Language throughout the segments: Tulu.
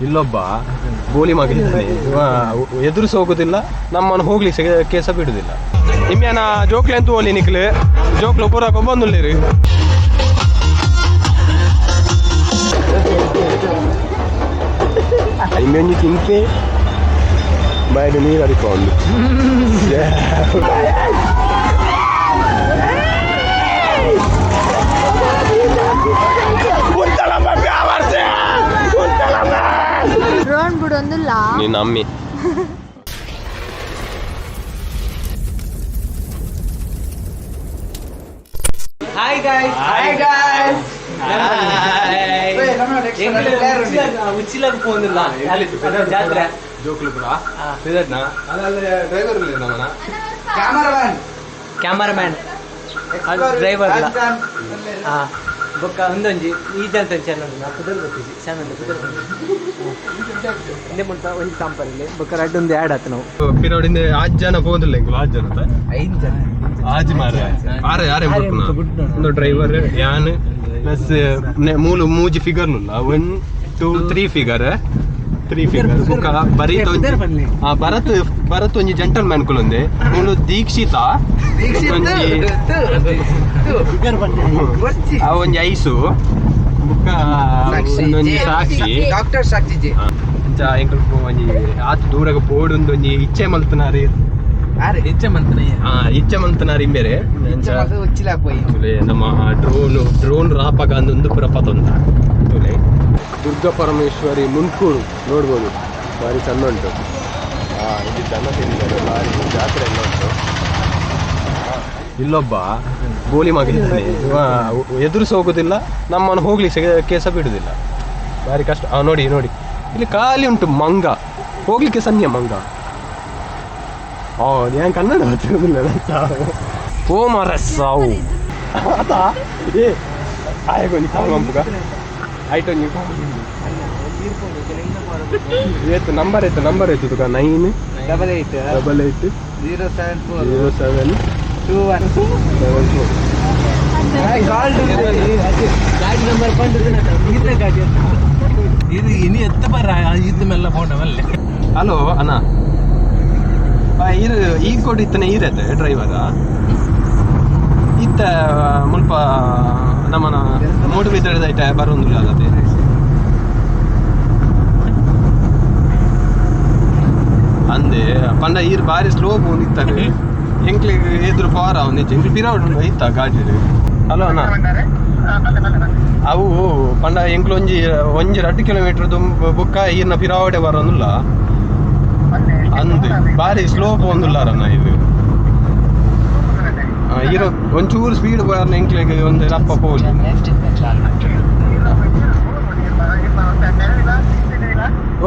ಇಲ್ಲೊಬ್ಬ ಗೋಲಿ ಮಗ ಇದ್ದಾನೆ, ಎದುರಿಸಿ ಹೋಗುದಿಲ್ಲ, ನಮ್ಮನ್ನು ಹೋಗ್ಲಿಕ್ಕೆ ಕೇಸ ಬಿಡುದಿಲ್ಲ. ನಿಮ್ಯಾನ ಜೋಕ್ಲೆ ಅಂತ ಹೋಲಿ ನಿಕ್ಲೆ ಜೋಕ್ಲು ಪೂರ ಕೊಬ್ಬೊಂದುಲ್ಲೇರಿ. ಇನ್ನೊಂದು ತಿಂತೆ ಬಾಯಿಡು ನೀರು ಹರಿಕೊಂಡು. ಡ್ರೋನ್ ಬಿಡೊಂದಿಲ್ಲ ನಿನ್ನ ಅಮ್ಮಿ. Hi guys. Hi guys. ಉಚ್ಚಿಲಾಗ ಪೋಂದಿಲ್ಲ ಜಾತ್ರೆ. ಜೋಕ್ಲು ಕೂಡ ಡ್ರೈವರ್ ನಮ್ಮನ ಕ್ಯಾಮರಾಮ್ಯಾನ್ ಡ್ರೈವರ್. ಹಾ ಬೊಕ್ಕ ಒಂದೊಂಜಿ ಈ ಜನ ಚೆನ್ನ ಪುದರ್ ಗೊತ್ತಿಜಿ ಸಣ್ಣ ಪುದರ್ ಇಂದೆ ಮುಲ್ಪ ಒಂಜಿ ಕಾಂಪಲ್ಲಿ ಬೊಕ್ಕ ರಡ್ಡ್ ಒಂದು ಆ್ಯಡ್ ಆತು ನಾವು. ಪಿರೋಡಿಂದ ಆಜ್ ಜನ ಪೋದಿಲ್ಲ ಇಂಕುಲು ಆಜ್ ಜನ ಐದು ಜನ. ಆಜ್ ಮಾರೆ ಆರೆ ಆರೆ ಒಂದು ಡ್ರೈವರ್ ಯಾನ್ ಪ್ಲಸ್ ಮೂಲು ಮೂಜಿ ಫಿಗರ್ ನುಲ್ಲ 1 2 3 ಫಿಗರ್ 3 ಫಿಗರ್ ಬೊಕ್ಕ ಭರಿತ್ ಒಂಜಿ ಆ ಭರತ್ ಭರತ್ ಒಂಜಿ ಜೆಂಟಲ್ ಮ್ಯಾನ್ ಕುಲೊಂದೆ ಮೂಲು ದೀಕ್ಷಿತಾ ಒಂಜಿ ಆ ಒಂಜಿ ಐಸು ಬೊಕ್ಕ ಒಂಜಿ ಸಾಕ್ಷಿ ಡಾಕ್ಟರ್ ಸಾಕ್ಷಿ ಜಿ. ಅಂಚ ಎಂಕುಲು ಒಂಜಿ ಆತ್ ದೂರಗ ಪೋಡುಂದು ಒಂಜಿ ಇಚ್ಛೆ ಮಲ್ತನಾರಿ. ಅರೆ ಹೆಚ್ಚ ಮಂತನ. ಆ ಇಚ್ಛೆ ಮಲ್ತನಾರಿ ಇಂಬೇರೆ ಅಂಚ ಉಚ್ಚಿಲ ಪೋಯಿ. ತುಲೆ ನಮ್ಮ ಡ್ರೋನ್ ಡ್ರೋನ್ ರಾಪಗ ಅಂದೊಂದು ಪುರ ಪತೊಂದ ತುಲೆ ದುರ್ಗಾ ಪರಮೇಶ್ವರಿ ಮುನ್ಕೂರು ನೋಡ್ಬೋದು, ಭಾರಿ ಚಂದ ಉಂಟು. ಇಲ್ಲಿ ಜನ ತಿಂದರೆ ಭಾರಿ ಜಾತ್ರೆ ಎಲ್ಲ ಉಂಟು. ಇಲ್ಲೊಬ್ಬ ಗೋಲಿ ಮಗ ಇದ್ದಾನೆ, ಎದುರಿಸಿ ಹೋಗುದಿಲ್ಲ, ನಮ್ಮನ್ನು ಹೋಗ್ಲಿಕ್ಕೆ ಕೇಸ ಬಿಡುದಿಲ್ಲ, ಭಾರಿ ಕಷ್ಟ. ನೋಡಿ ನೋಡಿ ಇಲ್ಲಿ ಖಾಲಿ ಉಂಟು ಮಂಗ, ಹೋಗ್ಲಿಕ್ಕೆ ಸನ್ಯ ಮಂಗ. ഞാൻ ಕನ್ನಡ ಗೊತ್ತಿರೋದಿಲ್ಲ ಸಾವು ಓ ಮಾರ ಸಾವು ಆತ ಏ ಆಯ್ ಒಂಜಿ ಕಾಲ್ ಮಂಪುಗ ಐಟ್ ಒಂಜಿ ಏತ್ ನಂಬರ್ ಏತ್ ನಂಬರ್ ಏತ್ ತುಕ 9 88 88 0 7 4 0 7 2 1 7 4. ಗಾಡಿ ನಂಬರ್ ಪಂಡು ಗಾಡಿ ಇದು ಇನಿ ಎತ್ತ ಬರ ಇದು ಮೆಲ್ಲ ಫೋನ್ ಅಲ್ಲೇ. ಹಲೋ ಅಣ್ಣ, ಇರು ಈ ಕೊಡು ಇತ್ತನೆ ಇರತ್ತೆ ಡ್ರೈವರ ಇತ್ತ ಮುಲ್ಪ ನಮ್ಮನ ಮೂಡುಬಿದ್ರೆದ ಐಟ ಬರೋದಿಲ್ಲ ಅಲ್ಲದೆ ಅಂದೆ ಪಂಡ ಈರ್ ಬಾರಿ ಸ್ಲೋ ಪೋಂದಿತ್ತಾರೆ ಎಂಕ್ಲಿಗ್ ಎದುರು ಪಾರ ಒಂದಿಚ್ಚೆ ಎಂಕ್ಲು ಪಿರೌಡ್ ಇತ್ತ ಗಾಡಿ. ಹಲೋ ಅಣ್ಣ, ಅವು ಪಂಡ ಎಂಕ್ಲು ಒಂಜಿ ಒಂಜಿ 2 ಕಿಲೋಮೀಟರ್ ದುಂಬು ಬುಕ್ಕ ಈರ್ನ ಪಿರಾವಡೆ ಬರೋದಿಲ್ಲ ಅಂದ್ ಬಾರಿ ಸ್ಲೋ ಪೋಂದುಲ್ಲಾರಣ್ಣ ಇದು ಇರೋ ಒಂಚೂರು ಸ್ಪೀಡ್ ಪೋಯಾರ್ನ ಎಂಕ್ಲೆಗ್ ಒಂದು ರಪ್ಪ ಪೋಲಿ.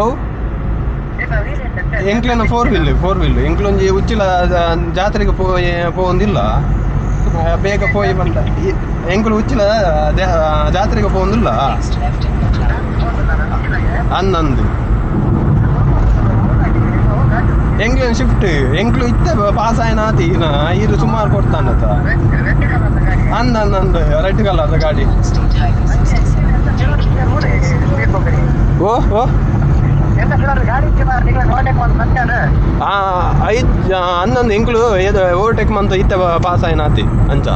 ಓ ಎಂಕ್ಲೆನ ಫೋರ್ ವೀಲ್ ಫೋರ್ ವೀಲ್ ಎಂಕ್ಲೊಂಜಿ ಉಚ್ಚಿಲ ಜಾತ್ರೆಗೆ ಪೋಂದಿಲ್ಲ ಬೇಗ ಪೋಯಿ ಬಂದ ಎಂಕ್ಲು ಉಚ್ಚಿಲ ಜಾತ್ರೆಗೆ ಪೋಂದಿಲ್ಲ ಅಂದಂದು ಎಂಕ್ಲು ಶಿಫ್ಟ್ ಎಂಕ್ಲು ಇತ್ತೆ ಪಾಸ್ ಆಯ್ನಾತಿ ಇರು ಸುಮಾರು ಕೊಡ್ತಾನತ ಅಂದ ಅಂದ ರೆಡ್ ಕಲರ್ ಗಾಡಿ. ಓ ಓ ಐದು ಹನ್ನೊಂದು ಎಂಕ್ಲು ಏದು ಓವರ್ಟೇಕ್ ಮಂತ ಇತ್ತೆ ಪಾಸ್ ಆಯ್ನಾತಿ ಅಂಚ.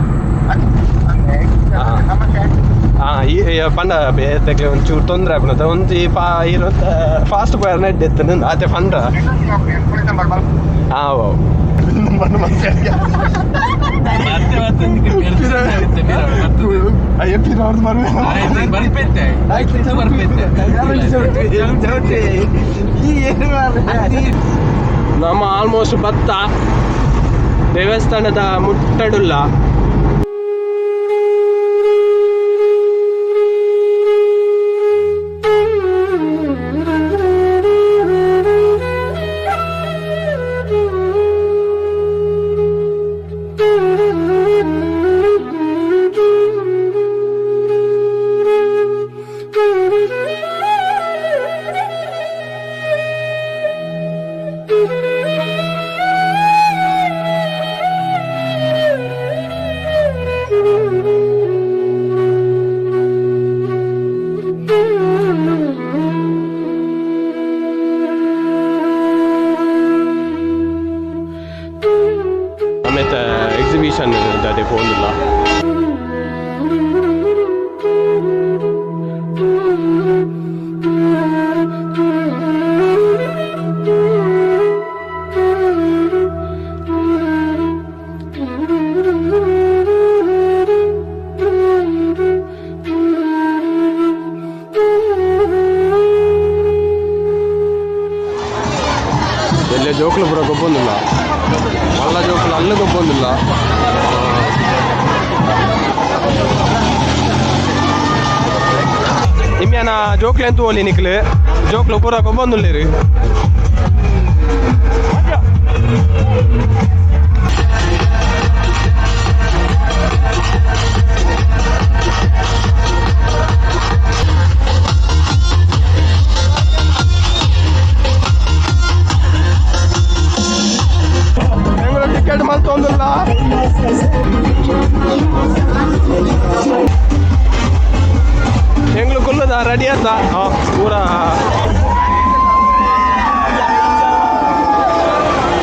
ಈ ಪಂಡ ಬೇತಕ್ಕೆ ಒಂಚೂರು ತೊಂದರೆ ಆಪುನತ ಒಂಜಿ ಪಾ ಇರು ಫಾಸ್ಟ್ ಪೋಯರ್ ನೆಡ್ ಎತ್ತನ ಆತೆ ಪಂಡ. ಓ ನಮ್ಮ ಆಲ್ಮೋಸ್ಟ್ ಭತ್ತ ದೇವಸ್ಥಾನದ ಮುಟ್ಟಡುಲ್ಲ. Condition ದಾಡೆ ಪೋಂದಿಲ್ಲ. ಎಲ್ಲ ಜೋಕುಲು ಪೂರ ಗೊಬ್ಬೊಂದಿಲ್ಲ, ಮಲ್ಲ ಜೋಕುಲು ಅಲ್ಲೂ ಗೊಬ್ಬೊಂದಿಲ್ಲ. ಇಮ್ಯಾನ ಜೋಕ್ಲೆ ಅಂತ ಹೋಲಿ ನಿಕ್ಲು ಜೋಕ್ಲು ಪೂರ ಗೊಬ್ಬೊಂದುಲ್ಲೇರು. ಟಿಕೆಟ್ ಮಲ್ತೊಂದಿಲ್ಲ. ಎಂಗ್ಳು ಕುಲ್ಲದ ರೆಡಿ ಆತ ಪೂರ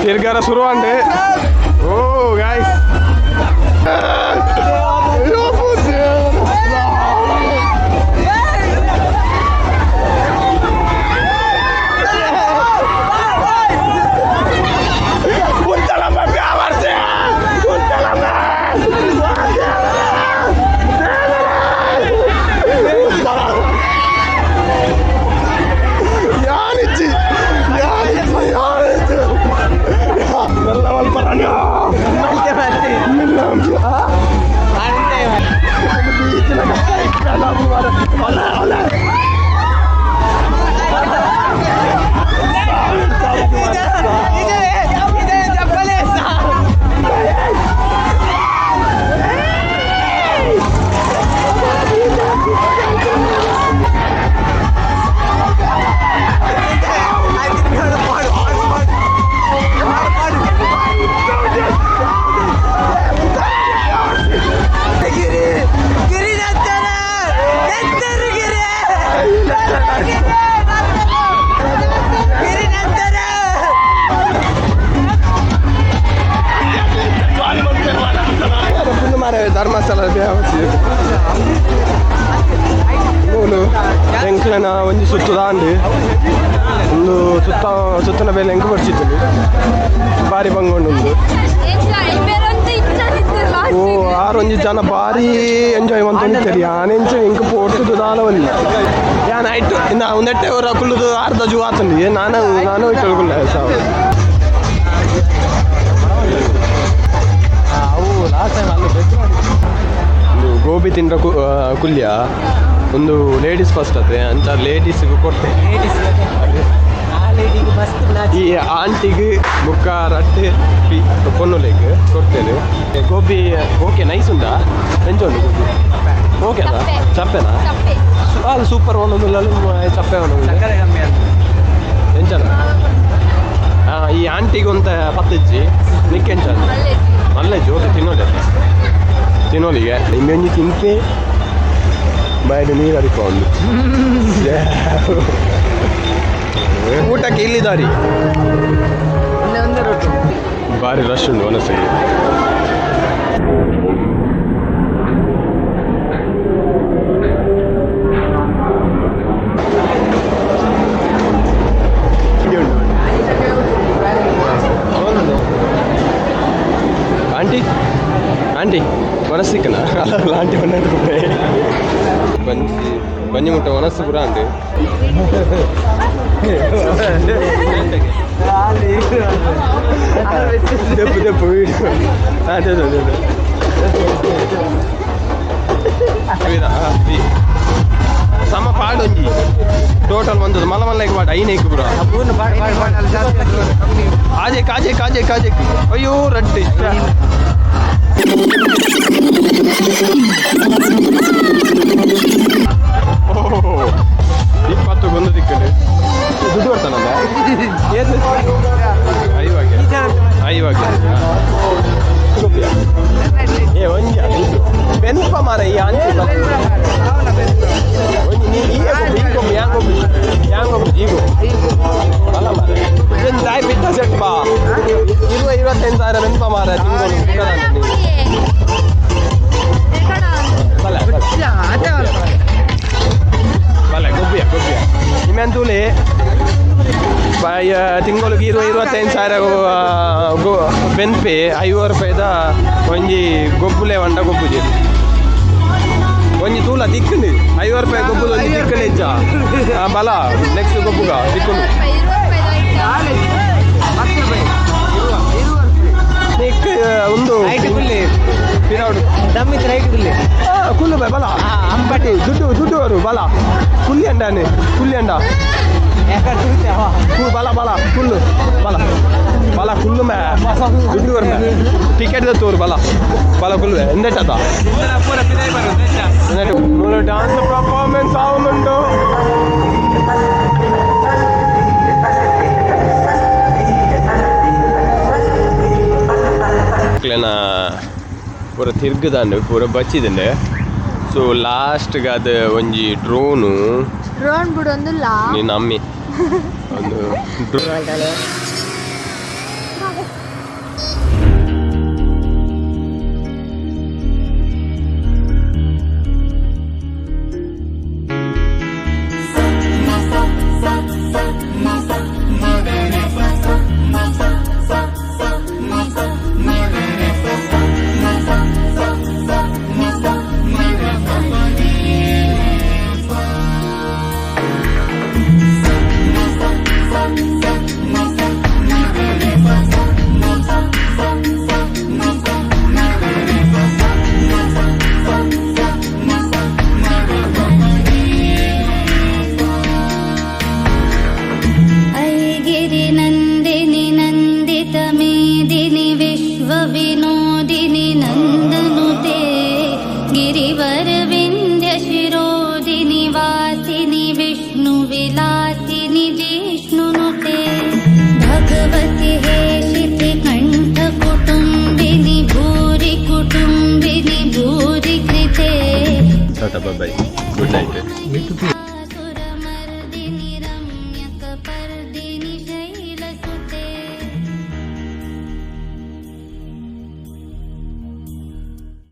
ತಿರ್ಗಾರ ಶುರುವಾಂಡೆ. ಓ ಗಾಯ್ಸ್ ಧರ್ಮಸ್ಥಳ ಮೂಲು ಎಂಕ್ಲನ ಒಂಜಿ ಸುತ್ತುದ ಅಂಡು ಒಂದು ಸುತ್ತ ಸುತ್ತನ ಬೇಲೆ ಎಂಕು ಬರ್ಸಿತ್ತು ಬಾರಿ ಬಂಗೊಂಡು. ಓ ಆರೊಂಜಿ ಜನ ಭಾರಿ ಎಂಜಾಯ್ ಮಂತೊಂದಿತ್ತೆರ್ ಯಾನೆಂಚ ಎಂಕ್ ಪೋರ್ತುದು ದಾಲ ಒಂಜಿ ಯಾನ್ ಐಟ್ ಇನ್ನ ಒಂದೆಟ್ಟೆ ಅವರ ಕುಲ್ಲುದು ಅರ್ಧ ಜೂ ಆತುಂಡು. ನಾನು ನಾನು ಇಟ್ಟಳು ಕುಲ್ಲ ಸಾವು. ಒಂದು ಗೋಬಿ ತಿಂದ್ರ ಕುಲ್ಯ ಒಂದು ಲೇಡೀಸ್ ಫಸ್ಟ್ ಅತ್ತೆ ಅಂತ ಲೇಡೀಸ್ಗೆ ಕೊಟ್ಟೆ. ಈ ಆಂಟಿಗೆ ಮುಕ್ಕ ರಟ್ಟೆ ಪೊನ್ನುಲೆಗ್ ಕೊಡ್ತೇನೆ. ಗೋಬಿ ಓಕೆ ನೈಸ್ ಉಂಟಾ? ಎಂಚ ಉಂಟು ಗೋಬಿ? ಓಕೆ ಅಲ್ಲ ಚಪ್ಪೆನಾ? ಅದು ಸೂಪರ್ ಒಂದೊಂದು ಚಪ್ಪೆ ಒಂದೊಂದು ಎಂಚನ. ಈ ಆಂಟಿಗೆ ಒಂತ ಪತ್ತಿಜ್ಜಿ ನಿಕ್ಕೆಂಚ ಮಲ್ಲೆಜ್ಜಿ. ಓಕೆ ತಿನ್ನೋದೆ ತಿನ್ನೋಲಿಗೆ ನಿಮ್ಮೆಂಜಿ ತಿಂತೆ ಬಾಯಲ್ಲಿ ನೀರು ಹರಿಕೊಂಡು ಊಟಕ್ಕೆ ಇಲ್ಲಿ ದಾರಿ ಭಾರಿ ರಶ್ ಉಂಟು ಮನಸ್ಸಿಗೆ. ಆಂಟಿ ಆಂಟಿ ಮನಸ್ಸಿಕ್ಕನ ಅಲ್ಲ ಆಂಟಿ ಬಂದ ಬಂಜಿ ಬಂಜಿ ಮುಟ್ಟ ಮನಸ್ಸು ಪುರ ಆಂಟಿ. ದೆಪ್ಪು ದೆಪ್ಪು ಅದೇ ಅದೇ ಸಮ ಪಾಡೊಂಜಿ ಟೋಟಲ್ ಒಂದು ಮಲ್ಲ ಮಲ್ಲ ಪಾಡ ಐನೇಕ್ ಪುರ ಆಜೆ ಕಾಜೆ ಕಾಜೆ ಕಾಜೆ ಅಯ್ಯೋ ರಡ್ಡಿ. ಇಪ್ಪತ್ತು ಬಂದು ದಿಕ್ಕಲು ದುಡ್ಡು ಬರ್ತಾನಲ್ಲ ಐವಾಗೆ ಐವಾಗೆ ಏ ಒಂಜಿ ಬೆನ್ಪ ಮಾರ ಈ ಆಂಟಿ ಒಂಜಿ ನೀ ಈ ಯಾಂಗ್ ಯಾಂಗ್ ಈಗೋ ಅಲ್ಲ ಮಾರ ದಾಯ್ ಬಿಟ್ಟ ಸೆಟ್ ಬಾ 20-25 ಸಾವಿರ ಬೆನ್ಪ ಮಾರ ತಿಂಗಳು. ನಿಮ್ಮೆಂತೂಲೆ ಬಾಯ್ ತಿಂಗಳಿಗೆ 20-25 ಸಾವಿರ ಬೆನ್ಪೆ 50 ರೂಪಾಯಿದ ಒಂಜಿ ಗೊಬ್ಬುಲೆ ವಂಡ ಗೊಬ್ಬುಜಿ ಒಂಜಿ ತೂಲ ದಿಕ್ಕುಂಡು. 50 ರೂಪಾಯಿ ಗೊಬ್ಬುದು ಒಂಜಿ ದಿಕ್ಕುಂಡು ಇಜ್ಜ. ಬಲ ನೆಕ್ಸ್ಟ್ ಗೊಬ್ಬುಗ ದಿಕ್ಕುಂಡು. 20 ರೂಪಾಯಿ. ನಿಕ್ ಒಂದು ರೈಟ್ ಕುಲ್ಲಿ. ಪಿರೌಡು. ದಮ್ಮಿತ್ ರೈಟ್ ಕುಲ್ಲಿ. ಕುಲ್ಲು ಬೈ ಬಲ. ಅಂಬಟಿ. ದುಡ್ಡು ದುಡ್ಡು ಅವರು ಬಲ ಕುಲ್ಲಿ ಅಂಡಾನೆ ಕುಲ್ಲಿ ಅಂಡ. ಯಾಕಂದ್ರೆ ತುಳಿತೆ ಅವ. ಬಲ ಬಲ ಕುಲ್ಲು ಬಲ ಬಲ ಕುಲ್ಲು ಮೇ ದುಡ್ಡು ಬರ್ ಟಿಕೆಟ್ ತೋರು ಬಲ ಬಲ ಕುಲ್ಲು ಎಂದೆಟ್ಟದ ಮೂಲ ಡಾನ್ಸ್ ಪರ್ಫಾರ್ಮೆನ್ಸ್ ಆವನುಂಡು. ಮಕ್ಳೆನ ಪೂರ ತಿರ್ಗದಾಂಡ್ ಪೂರ ಬಚ್ಚಿದಂಡೆ. ಸೊ ಲಾಸ್ಟ್ಗೆ ಅದು ಒಂಜಿ ಡ್ರೋನು. ಡ್ರೋನ್ ಬಿಡೊಂದುಲ್ಲ. ನಿನ್ನ ಅಮ್ಮಿ ಒಂದು ऐगिरिनन्दिनि नन्दितमेदिनि विश्वविनोदिनि नन्दनुते गिरिवरविन्द्यशिरोदिनि वासिनि विष्णुविलासिनि जिष्णुनुते भगवति हेशितिकण्ठकुटुम्बिनि भूरि कुटुम्बिनि भूरि कृते। ಟಾಟಾ ಬಾಯ್.